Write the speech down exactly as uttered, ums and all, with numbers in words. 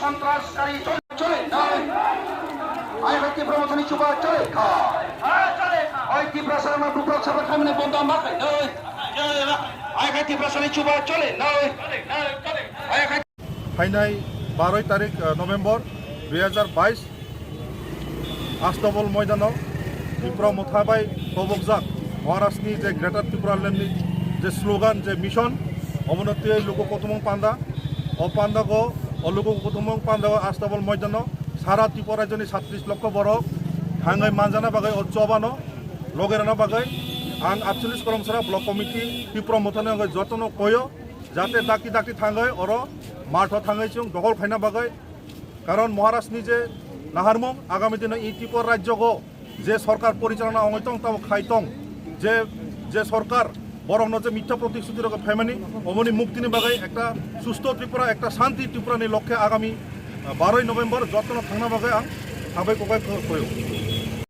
সন্ত্রাসকারী চলে, চলে না। আই ভাই তীব্র মথনি চুবা চলে খা। ওই তীব্র সারা বুকরক সারা খামনে বন্ধ মা খাই নয়। আই ভাই তীব্র সারা চুবা চলে নয়। আই ভাই Phainai baroi tarik, eh, November dui hajar bais, Astabol moidano Tipra Motha bai kobokjak Maharashtrani je Greater Tipraland ni je slogan, je mission, obono tei luku kothomung panda, o panda go, o luku kothomung panda o Astabol moidano sara Tripura rajyoni satris lokho borok thangwi manjana bagwi o chobano logerana bagwi ang atchollish Koromsara Block Committee Tipra Mothani bagwi jotono koyo, jate dakti dakti thangwi oro matho thangwi chwng dokhol khaina bagwi. Karon Maharashtrani je naharmung, agami dino i Tripura rajyogo je sorkar porichalona ongwi tong, tabo khai tong, je, je sorkar borokno je mitha protisruti rok phaimani, omoni muktini bagwi ekta susto Tripura, ekta shanti Tripura ni lokhe agami, ah, baroi November jotono thangna bagwi ang sabai kokai ko-, koyo.